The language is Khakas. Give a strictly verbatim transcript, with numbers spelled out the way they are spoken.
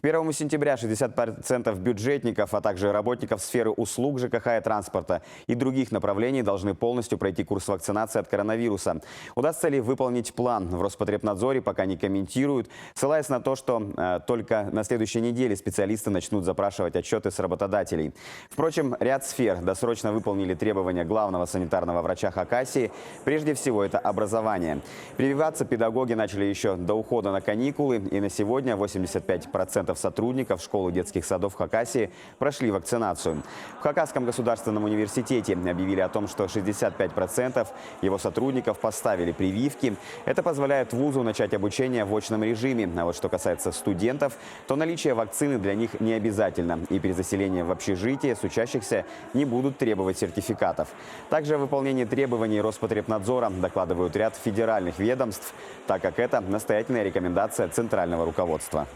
К первому сентября шестьдесят процентов бюджетников, а также работников сферы услуг, Ж К Х и транспорта и других направлений должны полностью пройти курс вакцинации от коронавируса. Удастся ли выполнить план, в Роспотребнадзоре пока не комментируют, ссылаясь на то, что э, только на следующей неделе специалисты начнут запрашивать отчеты с работодателей. Впрочем, ряд сфер досрочно выполнили требования главного санитарного врача Хакасии. Прежде всего, это образование. Прививаться педагоги начали еще до ухода на каникулы, и на сегодня восемьдесят пять процентов сотрудников школ и детских садов Хакасии прошли вакцинацию. В Хакасском государственном университете объявили о том, что шестьдесят пять процентов его сотрудников поставили прививки. Это позволяет вузу начать обучение в очном режиме. А вот что касается студентов, то наличие вакцины для них не обязательно, и перезаселение в общежитие с учащихся не будут требовать сертификатов. Также о выполнении требований Роспотребнадзора докладывают ряд федеральных ведомств, так как это настоятельная рекомендация центрального руководства.